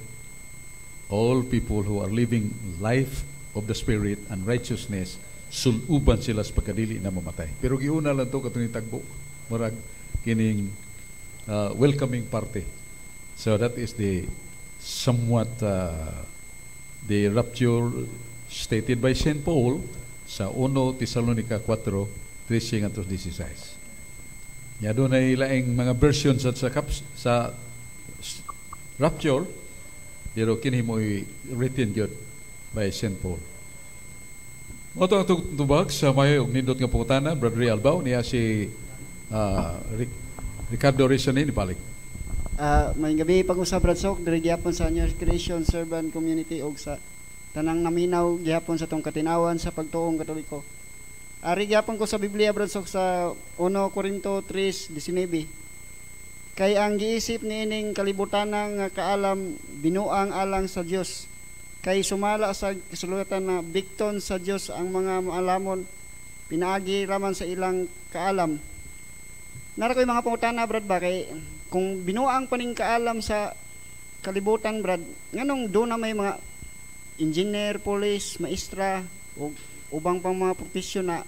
all people who are living life of the Spirit and righteousness, suluban sila sa pagkadili na mamatay. Pero giuna lang to katong tagbo. Murag kining welcoming party. So that is the somewhat the rapture stated by St. Paul sa 1 Tesalonica 4, 13 ngadto 16. Ya dunay laing mga versions sa rapture, pero kini mo written gyud by St. Paul. Mao to ang tubag sa may og nindot nga pangutana, Brother Ray Albao. Niya si Ricardo Rizani balik. Maayong gabi pag-usab, Brad Sok, diri gyapon sa New Creation Servant Community og sa tanang naminaw gyapon sa tong katinawan sa pagtuong Katoliko. Ari gyapon ko sa Biblia, Brad Sok, sa 1 Corinto 3:19. Kay ang giisip niining kalibutan nga kaalam binuang alang sa Dios. Kay sumala sa kasulatan na bikton sa Dios ang mga maalamon pinaagi raman sa ilang kaalam. Nara ko'y mga pangutana, Brad, ba kay kung binuang pa ning kaalam sa kalibutan, Brad, nganong do na may mga engineer, police, maestra o ubang pang mga profesyon na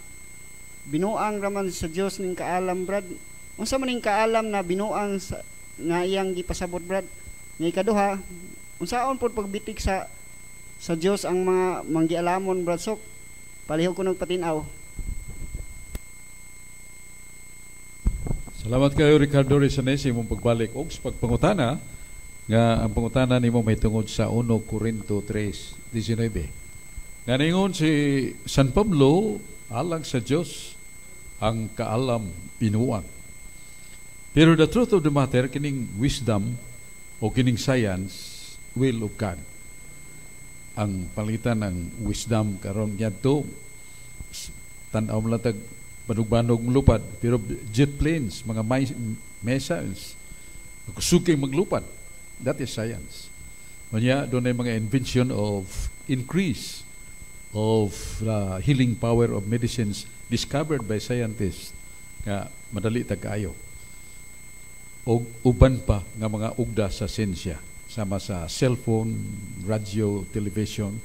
binuang raman sa Dios ning kaalam, Brad? Unsa man ning kaalam na binuang sa, nga iyang gipasabot, Brad? Nga ikaduha, unsaon pod pagbitik sa Dios ang mga manggialamon, Brad Sok? Palihog ko nagpatin-aw. Salamat kayo, Ricardo Rizane, sa imong pagbalik og sa pagpangutana nga ang pangutana nimo may tungod sa 1 Corinto 3:19. Nga ningon si San Pablo, alang sa Dios ang kaalam binuang. Pero the truth of the matter, kining wisdom o kining science, will of God. Ang palitan ng wisdom karon ngadto tan-aw mo lang tag banog-banog lupad, pero jet planes, mga missiles, kusog maglupad. That is science. Unya, dunay mga invention of increase of the healing power of medicines discovered by scientists nga madali ta kaayo, og uban pa nga mga ugda sa siyensya sama sa cellphone, radio, television,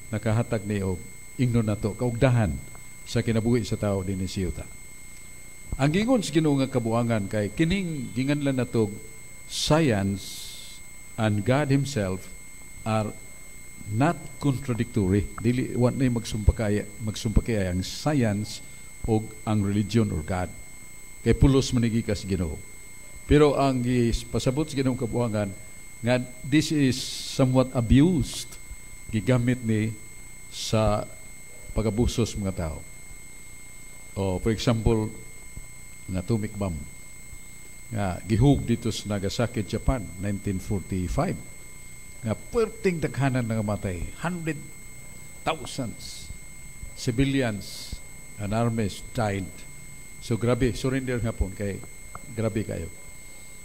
nakahatag ni og ingnon nato kaugdahan sa kinabuhi sa tao dinhi sa yuta. Ang gingon sa Ginoo nga kabuangan kay kining ginganlan nato science and God Himself are not contradictory. Dili wa na magsumpakay ang science o ang religion or God. Kay pulos man sa Ginoo. Pero ang pasabot sa Ginoong kabuangan nga this is somewhat abused, gigamit ni sa pag-abuso sa mga tao. O for example, nga atomic bomb nga gihug dito sa Nagasaki, Japan, 1945, nga perting daghanan nga matay, hundred thousands civilians and armies died. So grabe, surrender nga pon kay grabe kayo.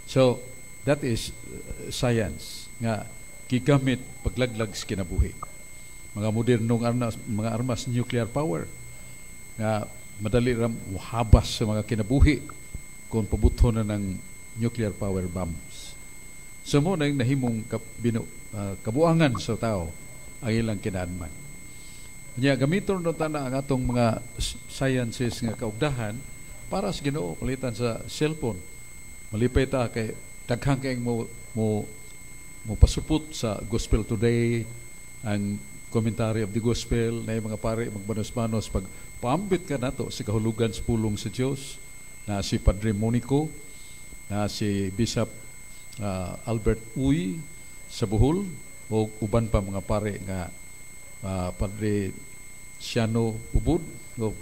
So that is science nga gigamit paglaglag sa kinabuhi. Mga modernong armas, mga armas nuclear power nga madali ra habas sa mga kinabuhi kung pabuto na ng nuclear power bombs. So mo na yung nahimong kabuangan sa tao ang ilang kinaanman. Nya gamiton no tana ang atong mga sciences nga kaugdahan para sa Ginoo, palitan sa cellphone. Malipay ta kay daghan kay mo mo mo pasupot sa Gospel Today, ang commentary of the gospel na yung mga pare magbanos-banos pag paambit ka nato sa kahulugan sa pulong sa Dios, na si Padre Monico, na si Bishop Albert Uy sa Bohol o uban pa mga pare nga Padre Siano Ubud o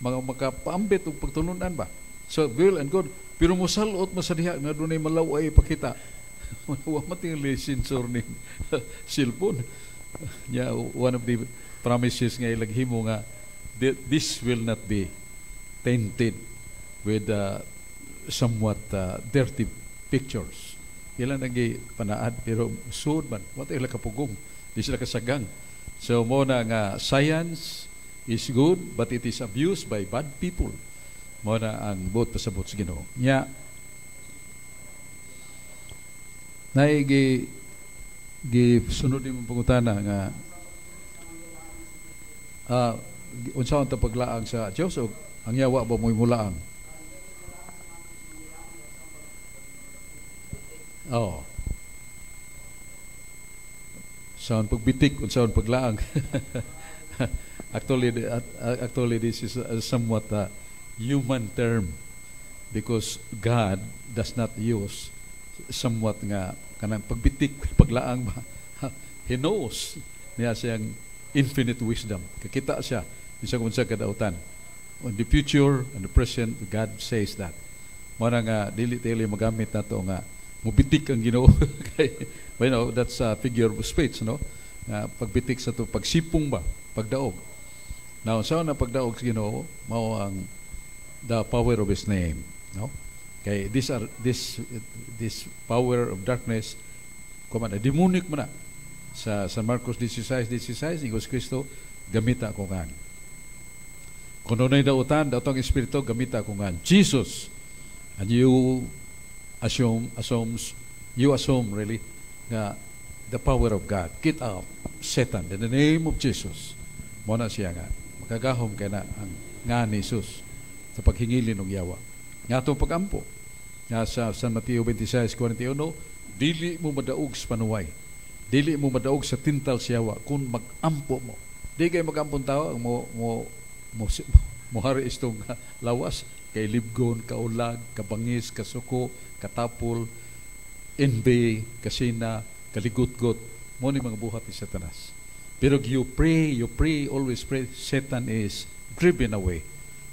mga makapaambit og pagtulunan ba. So well and good, pero mosalot mo sa diha nga dunay malaw-ay ipakita, wa matingali sensor ni cellphone. Yeah, one of the promises nga ilang himo nga this will not be tainted with somewhat dirty pictures. Ilan ang panaad, pero sud man wa ila kapugong, di sila kasagang. So mo na nga science is good, but it is abused by bad people. Mo na ang buot pasabot sa Ginoo. Nya naigi gi sunod ni pangutana nga unsa ang paglaang sa Dios o ang yawa ba mo'y mulaang? Oh. Sa pagbitik unsa ang paglaang? Actually, this is a somewhat human term because God does not use somewhat nga kanang pagbitik, paglaang ba. He knows niya siyang infinite wisdom. Kakita siya bisag unsa kadautan. On the future and the present, God says that. Mao na nga dili dili magamit nato nga mubitik ang Ginoo. That's a figure of speech, no? Nga pagbitik sa to pagsipong ba, pagdaog. Now, sa na pagdaog sa Ginoo, mao ang the power of His name, no? Kay this are this this power of darkness kuman demonic man na. Sa San Marcos 16:16, ingon si Kristo, gamita ko ngan. Kung dunay dautan, daotang espiritu, gamita ko ngan. Jesus. And you assume, assumes, you assume really, nga the power of God. Get out, Satan, in the name of Jesus. Mo na siya nga makagahom kay na ang nga ni Jesus sa paghingilin og yawa. Nga atong pagampo, nga sa San Mateo 26:41, dili mo madaog sa panuway. Dili mo madaog sa tintal sa yawa kung magampo mo. Di kay magampon tao ang mo mo mo mohari istong lawas kay libgon, kaulag, kabangis, kasuko, katapol, envy, kasina, kaligutgot, mo ni mga buhat ni Satanas. Pero you pray, always pray, Satan is driven away.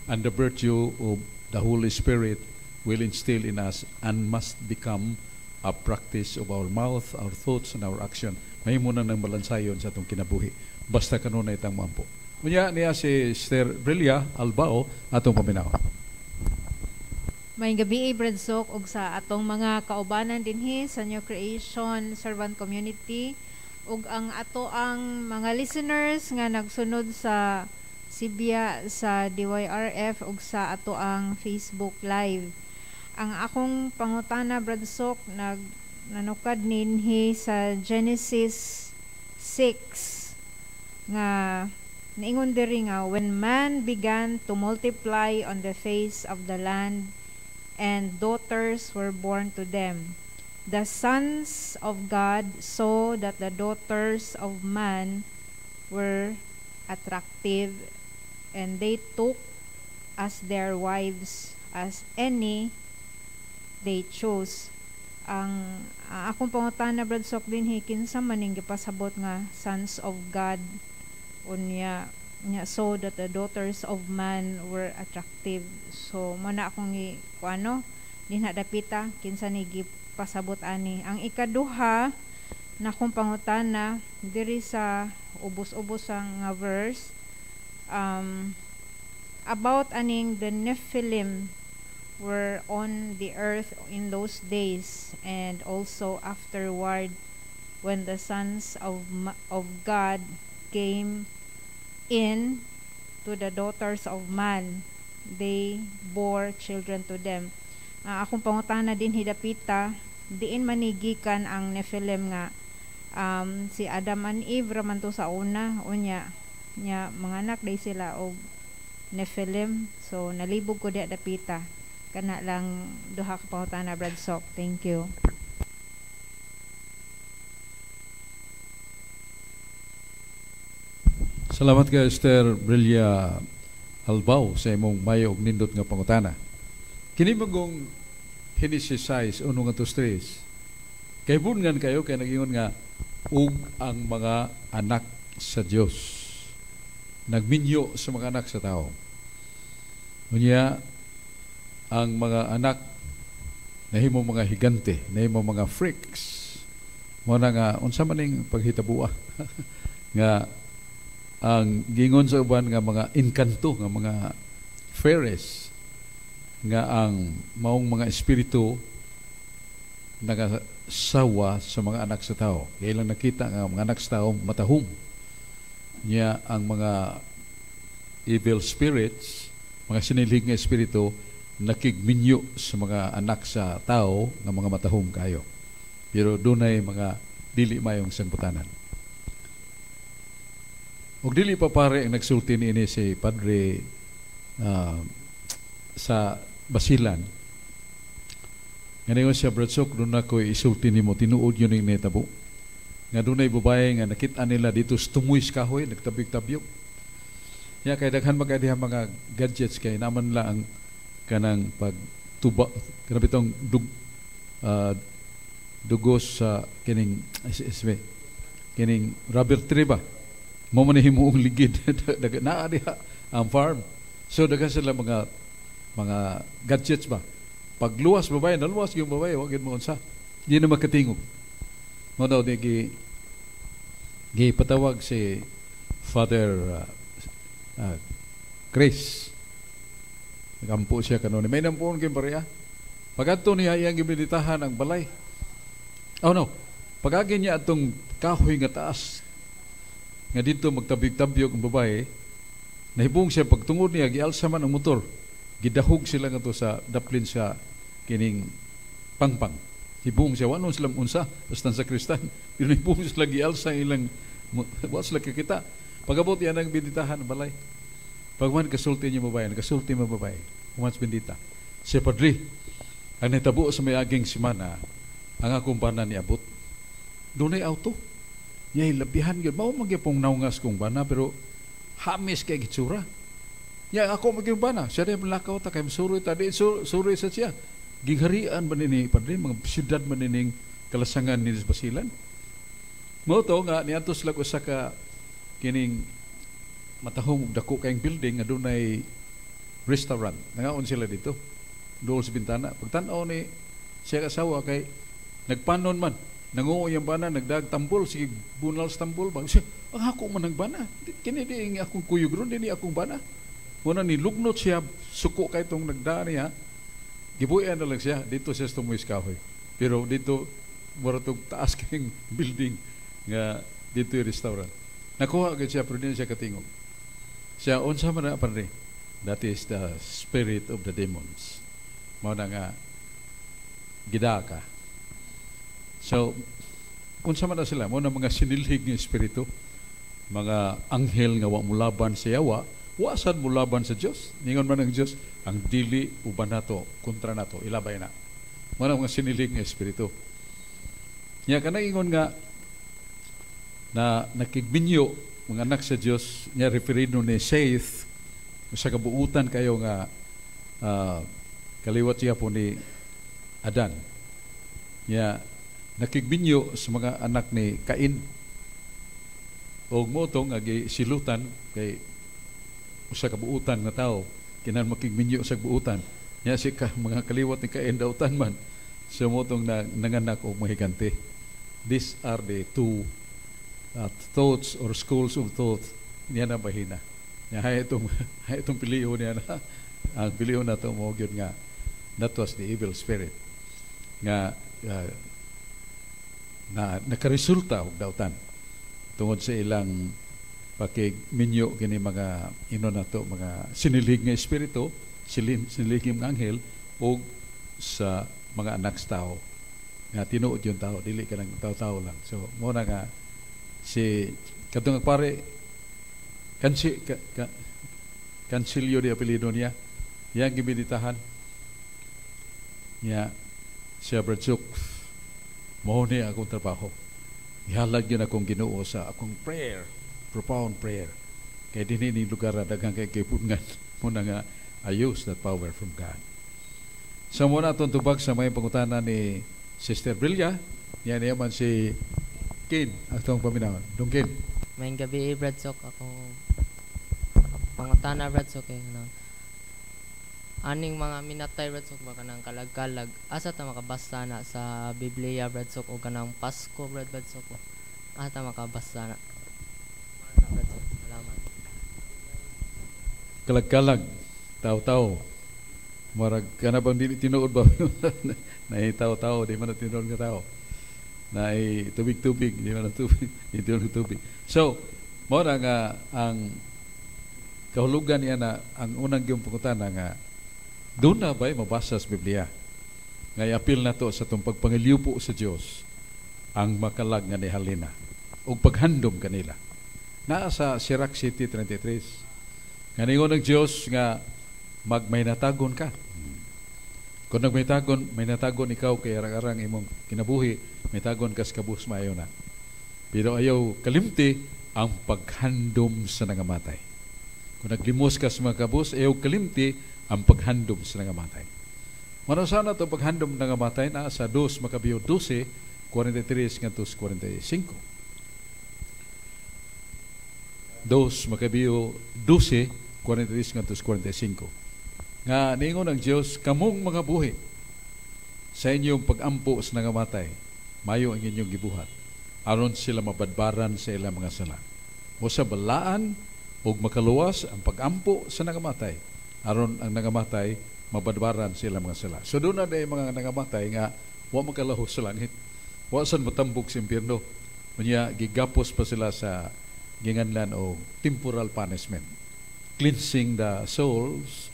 And the virtue of the Holy Spirit will instill in us and must become a practice of our mouth, our thoughts, and our action. Mahimo na ng balansayon sa atong kinabuhi. Basta kanunay tang mampo. Unya niya si Sister Brilia Albao, atong paminaw. May gabi, Brad Sok, ug sa atong mga kaubanan dinhi sa New Creation Servant Community. Ug ang ato ang mga listeners nga nagsunod sa Sibya sa DYRF ug sa ato ang Facebook Live. Ang akong pangutana, Brad Sok, nag nanukad ninhi sa Genesis 6 nga niingon diri nga when man began to multiply on the face of the land and daughters were born to them, the sons of God saw that the daughters of man were attractive, and they took as their wives as any they chose. Ang akong pangutana, Brad Sok, dinhi, kinsa man ning gipasabot nga sons of God, unya nya so that the daughters of man were attractive? So mo na akong gi kuano dinha dapita, kinsa ni gipasabot ani? Ang ikaduha na akong pangutana, diri sa ubos-ubos ang nga verse, about aning the Nephilim were on the earth in those days and also afterward, when the sons of God came in to the daughters of man, they bore children to them. Ang akong pangutana din hidapita, diin man ni gikan ang Nephilim nga si Adam and Eve raman to sa una, unya nya mga anak day sila og Nephilim? So nalibog ko diha dapita. Kana lang duha ka pangutana, Brad Sok. Thank you. Salamat kay Esther Brilla Albao sa imong mayo ug nindot nga pangutana. Kini magong Genesis 6, 1 ngadto 3. Kay bungan kayo kay nagingon nga ug ang mga anak sa Dios nagminyo sa mga anak sa tao. Unya ang mga anak nahimo mga higante, nahimo mga freaks. Mo na nga unsa man ning paghitabuha nga ang gingon sa uban nga mga engkanto, nga mga fairies, nga ang maong mga espiritu nagasawa sa mga anak sa tao. Kaya lang nakita nga mga anak sa tao matahom. Niya ang mga evil spirits, mga sinilhig nga espiritu, nakigminyo sa mga anak sa tao nga mga matahom kayo. Pero dunay mga dili mayong sangbutanan. Ug dili pa pare ang nagsulti niini si Padre sa Basilan. Nga ningon siya, "Brad Sok, doon ako isulti nimo, tinuod yun yung nitabo." Nga dunay babae nga nakita nila dito sa tumoy sa kahoy, nagtabig-tabyog. Ya, kay daghan man kay diha mga gadgets kay naman la ang kanang pagtuba, kanang bitong dugos sa kining kining rubber tree ba? Mo man himuong ligid naa diha ang farm. So daghan sila mga gadgets ba. Pagluwas babae, naluwas yung babae, wa gyud mo unsa. Di na makatingog. Mo daw di gi patawag si Father Chris. Nagampo siya kanon. May nampuon kay pareha. Pagadto niya iyang gibinitahan ang balay. Oh no. Pagagi niya atong kahoy nga taas nga dito magtabig-tabyog ang babae, nahibong siya pagtungod niya, gialsa man ang motor. Gidahog sila ngadto sa daplin sa kining pangpang. Hibong siya, wala sila unsa, basta sa kristan. Pero hibong sila gialsa ilang, wa sila kakita. Pagabot yan ang binditahan ang balay. Pagman kasulti niya babae, nakasulti mo babae, human sa bindita. Siya, "Padre, ang nahitabo sa may aging simana, ang akong bana niabot. Dunay auto. Yay, labihan yun. Mao magyapong naungas kong bana, pero hamis kay gitsura. Ya, ako magyong bana. Siya rin malakaw ta, kay suroy ta. Di, suroy sa siya. Gingharian ba nini, padre, mga siyudad ba nining kalasangan ni Basilan? Mao to nga, niadto sila usa ka kining matahong dako kayong building nga dunay restaurant. Nangaon sila dito. Dool sa bintana. Pagtan-aw ni siya asawa kay nagpanon man. Nanguo yung bana, nagdag tambol, sige bunal sa tambol ba? Siya, ang ako man ang bana. Kini di akong kuyog ron, di akong bana. Muna ni lugnot siya, suko kay itong nagdaan niya. Gibuyan na lang siya, dito siya sa tumoy kahoy. Pero dito, mura itong taas kayong building nga Dito yung restaurant. Nakuha agad siya, pero di na siya katingog. Siya, unsa man na, padre? That is the spirit of the demons. Mao na nga gidaka. So, unsa man na sila? Mao na mga sinilhig nga espiritu, mga anghel nga wa mulaban sa yawa, wa sad mulaban sa Dios. Ningon man ang Dios, ang dili uban nato, kontra nato, ilabay na. Mao na mga sinilhig nga espiritu. Nya kanang ingon nga na nakigminyo mga anak sa Dios, nya referido ni Seth sa kabuutan kayo nga kaliwat siya po ni Adan. Nya nakigminyo sa mga anak ni Cain og mo to nga gisilutan kay usa ka buutan nga tawo kinahanglan makigminyo sa buutan. Nya si ka, mga kaliwat ni Cain dautan man, so mo tong na, nanganak og mga higante. These are the two thoughts or schools of thought niya na bahina. Nya hay itong piliho niya na ang piliho na to mo gyud nga that was the evil spirit nga na nakaresulta og dautan tungod sa ilang pakigminyo kini mga ino nato mga sinilhig nga espiritu, sinilhig nga anghel og sa mga anak sa tao nga tinuod yung tao, dili ka lang tao-tao lang. So mo na nga si katong pare kansi ka, ka, Kansilyo di apelyido niya, yang gimeditahan niya siya, "Brad Sok, mao ni akong trabaho. Ihalag yun akong Ginoo sa akong prayer, profound prayer. Kay dinhi ni lugar na daghang kay kibungan." Muna nga I use that power from God. So muna atong tubag sa may pangutana ni Sister Brilla. Yan niya man si Ken atong paminawon. Dong Ken. Maayong gabi, Brad Sok. Ako pangutana, Brad Sok, kay ano aning mga minatay, Brad Sok, ba kanang kalag-kalag, asa ta makabasa na sa Biblia, Brad Sok, o kanang Pasko, Brad Sok, asa ta makabasa na? Ano, Brad Sok? Salamat. Kalag-kalag, tao-tao. Marag kana bang dili tinuod ba? Naay tao-tao, di man na tinuod nga tao. Naay tubig-tubig, di man na tubig, di tinuod nga tubig. So, mao na nga ang kahulugan niya na ang unang gyung pangutana nga doon na ba'y mabasa sa Biblia nga iapil na to sa itong pagpangiliupo sa Dios ang makalag nga nihalina ug paghandom kanila? Naa sa Sirach City 33 nga ningon ng Dios nga magmaynatagon ka. Kung nagmaytagon, may natagon ikaw kay arang-arang imong kinabuhi, may tagon ka sa kabus, maayo na. Pero ayaw kalimti ang paghandom sa nangamatay. Kung naglimos ka sa mga kabus, ayaw kalimti ang paghandom sa nangamatay. Mano sana to paghandom nangamatay na sa 2 Makabiyo 12, 43 ngadto 45. 2 Makabiyo 12, 43 ngadto 45. Nga ningon ang Dios, kamong mga buhi, sa inyong pagampo sa nangamatay, mayo ang inyong gibuhat aron sila mabadbaran sa ilang mga sala. O sa balaan ug makaluwas ang pagampo sa nangamatay aron ang nangamatay mabadbaran sa ilang mga sala. So doon na day mga nangamatay nga wa makalahos sa langit. Wa sad matambok sa impyerno. Unya gigapos pa sila sa ginganlan og temporal punishment. Cleansing the souls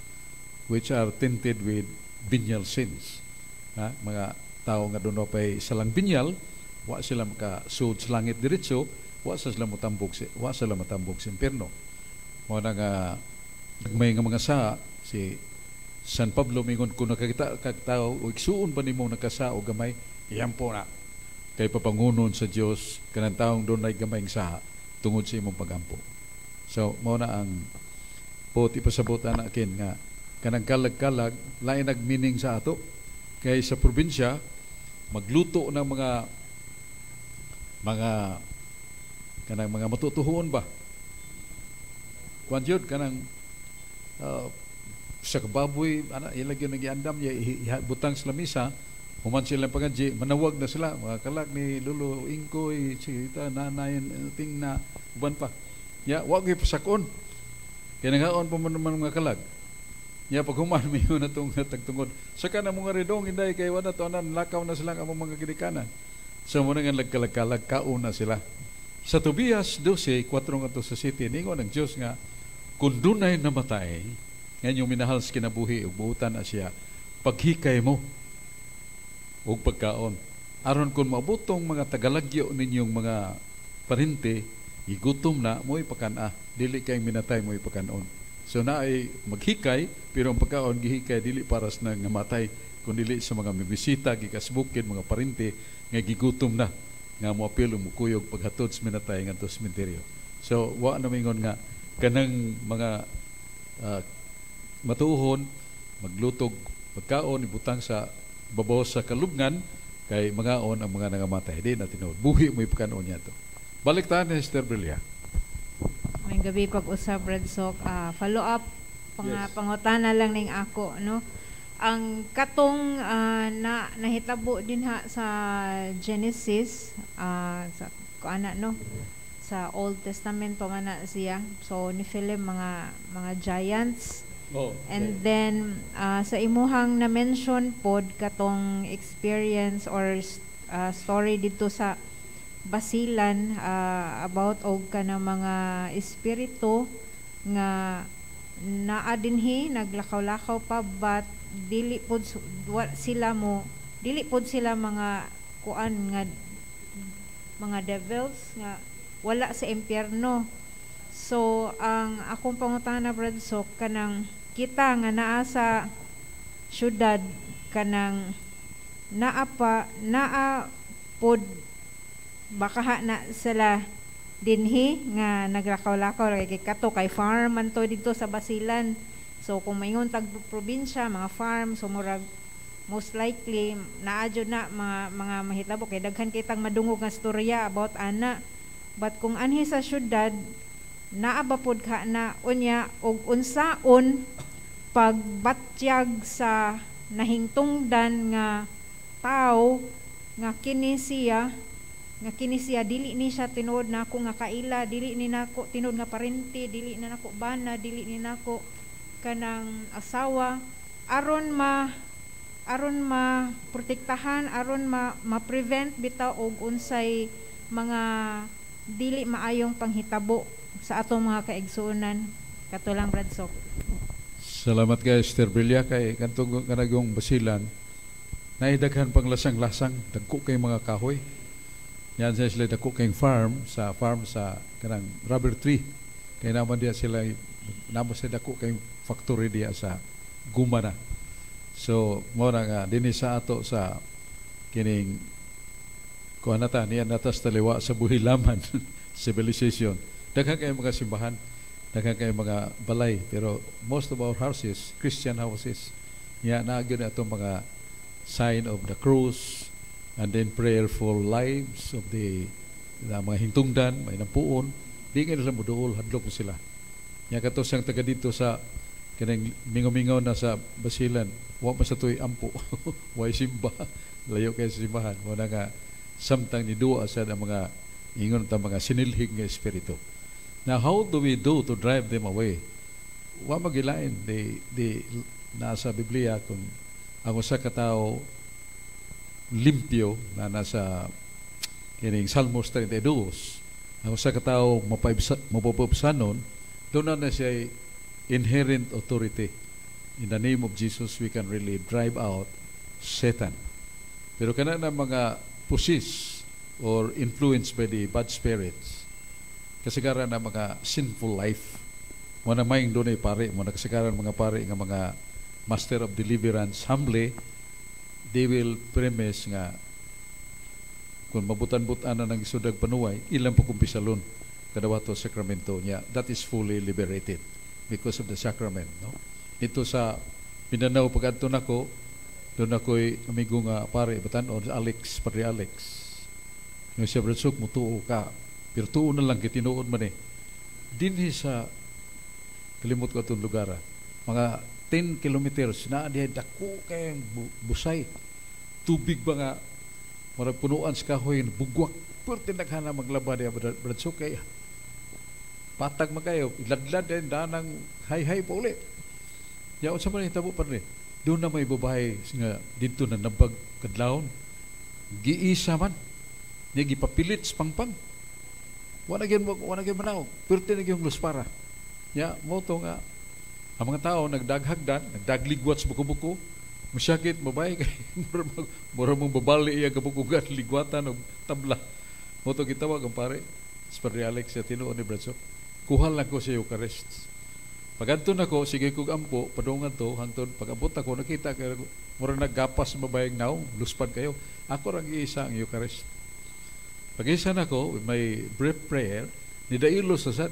which are tainted with venial sins. Ha? Mga tao nga doon pa'y salang venial, wa sila makasuod sa langit diretso, wa sila matambok sa impyerno. Mao na nga may nga mga sa si San Pablo mingon, kung nakakita kag tao o igsuon ba nimo nakasa o gamay, iyampo na kay papangunon sa Dios kanang taong dunay gamay sa tungod sa imong pagampo. So mao na ang buot ipasabot ana kin nga kanang kalag-kalag lain nagmeaning sa ato kay sa probinsya magluto ng mga kanang mga matutuhon ba, kuan jud kanang sa kababoy ana ila gyud nang giandam niya butang sa lamisa. Human sila pangadji, manawag na sila mga kalag ni Lolo Ingkoy, si ta nanay ting na uban pa ya, wa gyud pasakon kay nangaon pa man naman mga kalag niya. Pag human mayo na tong tagtungod saka na mga ridong inday kay wala to anan lakaw na sila ang among mga ginikanan. So mo nga nagkalag-kalag kaon na sila. Sa Tobias 12, 4 ngadto sa 7, ningon ang Dios nga kung dunay namatay, nga inyong minahal sa kinabuhi ug buutan na siya, paghikay mo og pagkaon. Aron kung maabotong mga tagalagyo ninyong mga parente, igutom na mo'y pakan-a, dili kay minatay mo'y pakanon. So na ay maghikay, pero ang pagkaon gihikay dili para sa nangamatay, kun dili sa mga mibisita gikas bukid, mga parente nga gigutom na nga moapil o mukuyog paghatod sa minatay ngadto sa sementeryo. So wa na mingon nga kanang mga matuhon maglutog pagkaon ibutang sa babaw sa kalubngan kay mangaon ang mga nangamatay. Di na tinuod. Buhi mo ipakanon niya to. Balik tayo ni Sister Brilia. May gabi pag-usab, Brad Sok, follow up pangutana lang ning ako, no. Ang katong na nahitabo din ha sa Genesis, sa kuana, no, sa Old Testament pa man na siya. So ni Philip mga giants. And then sa imuhang na-mention pod katong experience or story dito sa Basilan about og kanang mga espiritu nga naa dinhi naglakaw-lakaw pa, but dili pod sila mo dili pod sila mga kuan nga mga devils nga wala sa impyerno. So ang akong pangutana, Brad Sok, kanang kita nga naa sa syudad, kanang naa pa naa pod baka ha na sila dinhi nga naglakaw-lakaw kay kato kay farm man to dito sa Basilan? So kung maingon tag probinsya, mga farm, so murag most likely naa jud na mga mahitabo kay daghan kitang madungog nga storya about ana. But kung anhi sa syudad, naa ba pod ka na? Unya og unsaon pagbatyag sa nahingtungdan nga tao nga kini siya dili ni siya tinuod nako nga kaila, dili ni nako tinuod nga parente, dili na nako bana, dili ni nako kanang asawa, aron ma protektahan, aron ma ma-prevent bitaw og unsay mga dili maayong panghitabo sa atong mga kaigsuonan? Kato lang, Brad Sok. Salamat kay Sister Brilia, kay kantong kanagong Basilan naidaghan pang lasang-lasang, dagko kay mga kahoy. Yan sa sila dagko kay farm sa kanang rubber tree. Kay naman diya sila namo sa dako kay factory diya sa Gumana. So mo na nga dinhi sa ato sa kining kuan na ta niya natas taliwa sa buhilaman civilization. Daghan kay mga simbahan, daghan kay mga balay, pero most of our houses Christian houses. Ya naa gyud atong mga sign of the cross and then prayerful lives of the mga hingtungdan, may nampuon, di nga nila moduol, hadlok mo sila. Nya kato siyang taga dito sa kanang mingaw-mingaw na sa Basilan, wa pa sa tuy ampo, way simba, layo kay sa simbahan. Mo na nga samtang ni duwa sa mga ingon ta mga sinilhig nga espiritu. Now, how do we do to drive them away? Wa magilain di nasa Biblia kung ang usa ka tawo limpyo na nasa kining Salmos 32, ang usa ka tawo mapapabsanon, doon na na siya inherent authority. In the name of Jesus, we can really drive out Satan. Pero kana na mga possessed or influenced by the bad spirits, kasagaran na mga sinful life mo na may doon ay pare mo na kasagaran mga pare nga mga master of deliverance, humbly they will premise nga kung mabutan-butan na ng isudag panuway, ilang po kumpisalon kadawato sakramento niya. That is fully liberated because of the sacrament, no? Dito sa Mindanao, pag-adto nako, doon ako'y amigo nga pare, batan-on, Alex, Padre Alex. Yung siya, "Brad Sok, mutuo ka. Pero tuo na lang, kitinuod man eh." Dinhi sa, kalimot ko itong lugar, mga 10 kilometers, na dihay dako kay busay. Tubig ba nga, marag punuan sa kahoy, bugwak. Pwerte naghana maglaba diya, Brad Sok, kay patag man kayo, iladlad din, danang hay-hay pa uli. Ya, unsa man hitabo, padre? Doon na may babae nga dito na nabag kadlawon. Giisa man. Niya gipapilit sa pangpang. Wala gyud manaog. Perti na gyud luspara. Ya, mo to nga ang mga tao nagdaghagdan, nagdagligwat sa buko-buko, musakit mabay kay mura mong babali iya kabukugan ligwatan og tabla. Mo to gitawag ang pare, si Padre Alex sa tinuod ni Brad Sok. Kuha lang ko sa Eucharist. Pagadto nako, sige kog ampo, padungan to, hangtod pag-abot ako, nakita kay mura naggapas mabayang naong, luspad kayo. Ako rang iisa ang Eucharist. Pag-isa nako, with my brief prayer, nidailo sa sad.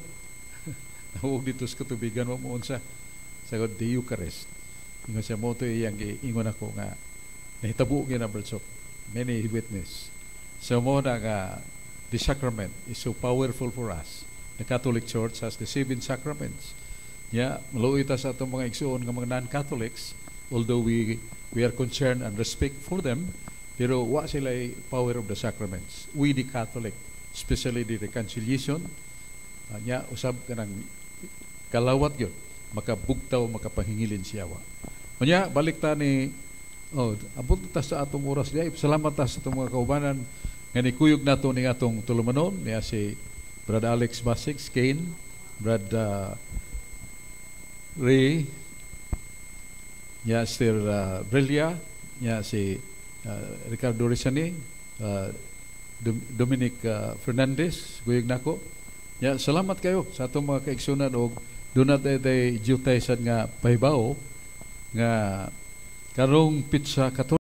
Nahuog dito sa katubigan, wa mo unsa. Sagod, the Eucharist. Ingon siya mo to iyang ingon ako nga nahitabo gyud na, Brad Sok. Many witness. So mo na nga the sacrament is so powerful for us. The Catholic Church has the seven sacraments. Yeah, maluoy ta sa atong mga igsuon nga mga non-Catholics, although we are concerned and respect for them, pero wa sila power of the sacraments. We the Catholic, especially the reconciliation, nya usab kanang kalawat gyud makabugtaw, makapahingilin siya wa. Unya balik ta ni, oh, abot ta sa atong oras diay. Salamat ta sa atong mga kaubanan nga nikuyog nato ning atong tulumanon niya, si Brad Alex Basig, Kane, Brad Ray, niya Sir Brelia, niya si Ricardo Rizani, Dominic Fernandez, guyog nako. Ya, salamat kayo sa atong mga kaigsunan og duna tay jutay sad nga pahibaw nga karong petsa 14